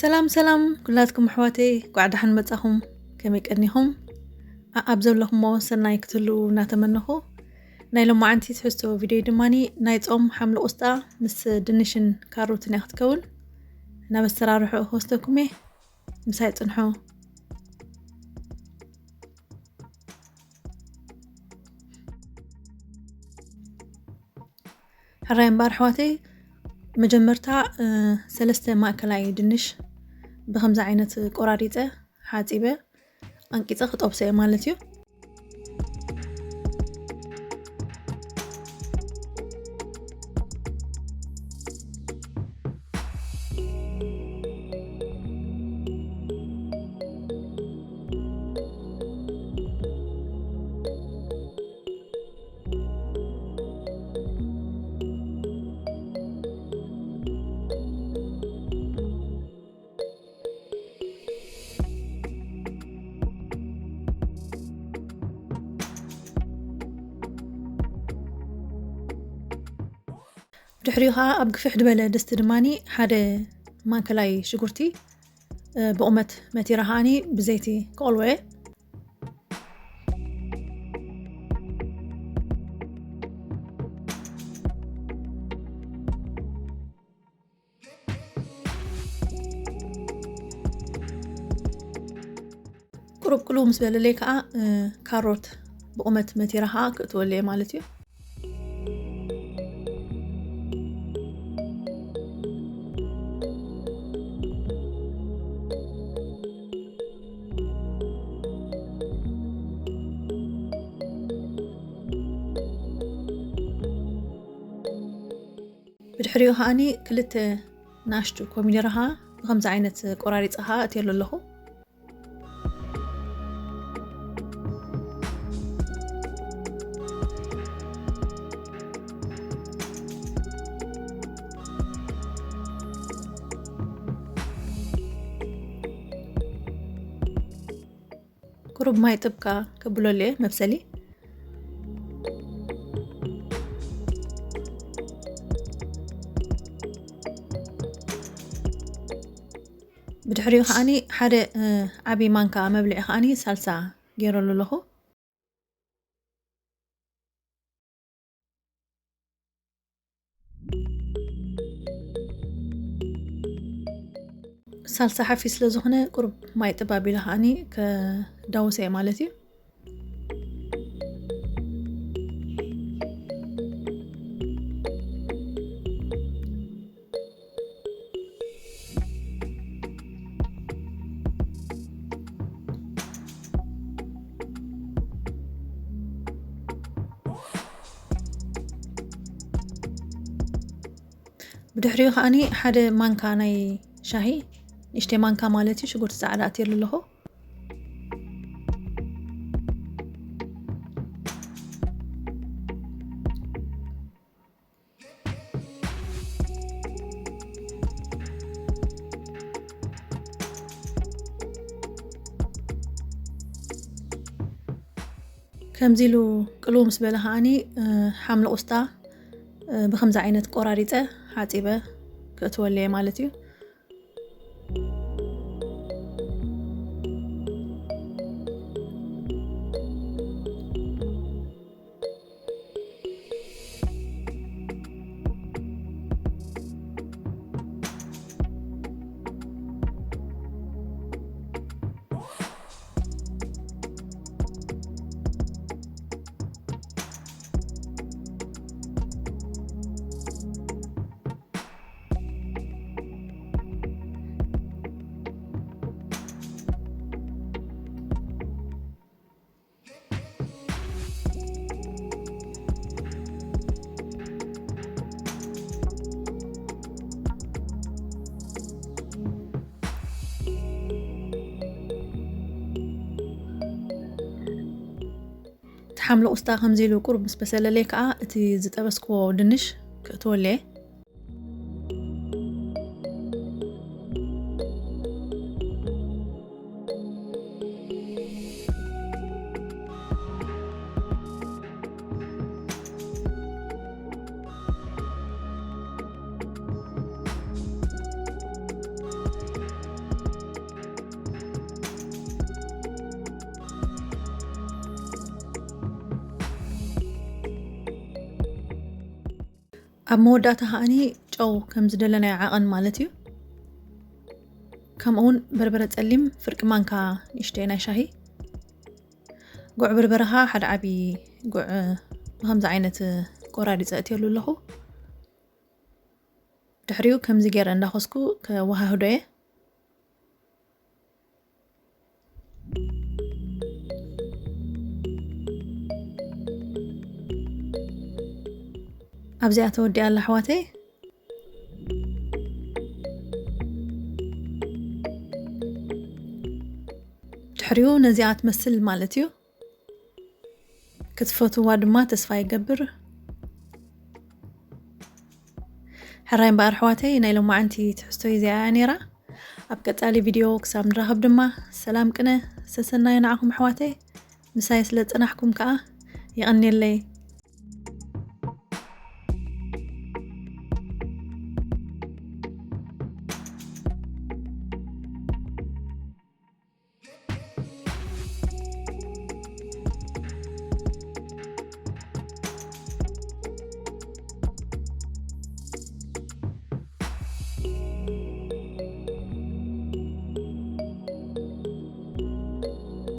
ሰላም ሰላም ኩላትኩም ኣሕዋተይ፣ ኳዕ ደሓን መጻኹም። ከመይ ቀኒኹም? ኣኣብ ዘለኹሞ ሰናይ ክትህልዉ እናተመነኹ፣ ናይ ሎማዓንቲ ትሕዝቶ ቪድዮ ድማ ናይ ጾም ሓምሊ ቁስጣ ምስ ድንሽን ካሮትን እያ ክትከውን። ናብ ኣሰራርሖ ክወስደኩም እየ። ምሳይ ጽንሑ። ሕራይ እምበኣር ኣሕዋተይ፣ መጀመርታ ሰለስተ ማእከላይ ድንሽ ብኸምዚ ዓይነት ቆራሪፀ ሓፂበ ኣንቂፀ ክጠብሶ እየ ማለት እዩ። ድሕሪኡ ኸዓ ኣብ ግፍሕ ዝበለ ድስቲ ድማኒ ሓደ ማእከላይ ሽጉርቲ ብቑመት መቲረ ኸዓኒ ብዘይቲ ክቐልዎ እየ። ቁሩብ ቅልው ምስ በለለይ ከዓ ካሮት ብቑመት መቲረ ከዓ ክእትወለየ ማለት እዩ። ብድሕሪኡ ከዓኒ ክልተ ንኣሽቱ ኮሚደረ ከዓ ብኸምዚ ዓይነት ቆራሪፀ ከዓ እትየሉ ኣለኹ። ቁሩብ ማይ ጥብካ ከብለሉ እየ መብሰሊ። ብድሕሪኡ ከዓኒ ሓደ ዓብዪ ማንካ መብልዒ ከዓኒ ሳልሳ ገይረሉ ኣለኹ። ሳልሳ ሓፊስ ስለ ዝኾነ ቁሩብ ማይ ጥብ ኣቢለ ከዓኒ ከዳውሰ እየ ማለት እዩ። ብድሕሪኡ ከዓኒ ሓደ ማንካ ናይ ሻሂ፣ ንእሽተይ ማንካ ማለት እዩ፣ ሽጉርቲ ፃዕዳ ኣትየሉ ኣለኹ። ከምዚ ኢሉ ቅልው ምስ በለ ከዓኒ ሓምሊ ቁስጣ ብኸምዚ ዓይነት ቆራሪፀ ሓፂበ ክእትወለየ ማለት እዩ። እቲ ሓምሊ ቁስጣ ከምዚ ኢሉ ቁሩብ ምስ በሰለለይ ከዓ እቲ ዝጠበስክዎ ድንሽ ክእትወለየ። ኣብ መወዳእታ ከዓኒ ጨው ከም ዝደለናዮ ዓቐን ማለት እዩ። ከምኡ እውን በርበረ ጸሊም ፍርቂ ማንካ ንእሽተይ ናይ ሻሂ። ጉዕ በርበረ ከዓ ሓደ ዓቢ ጉዕ ብከምዚ ዓይነት ቆራሪጸ እትየሉ ኣለኹ። ድሕሪኡ ከምዚ ገይረ እንዳኾስኩ ከወሃህዶ እየ። ኣብዚኣ ተወዲኣ ኣላ ኣሕዋተይ። ድሕሪኡ ነዚኣ ትመስል ማለት እዩ። ክትፈትዋ ድማ ተስፋ ይገብር። ሕራይ እምበኣር ኣሕዋተይ፣ ናይ ሎማዓንቲ ትሕዝቶ እዚኣ እያ ነይራ። ኣብ ቀጻሊ ቪድዮ ክሳብ ንራኸብ ድማ ሰላም ቅነ ሰሰናዩ ንዓኹም ኣሕዋተይ። ምሳይ ስለ ዝጸናሕኩም ከኣ የቐንየለይ።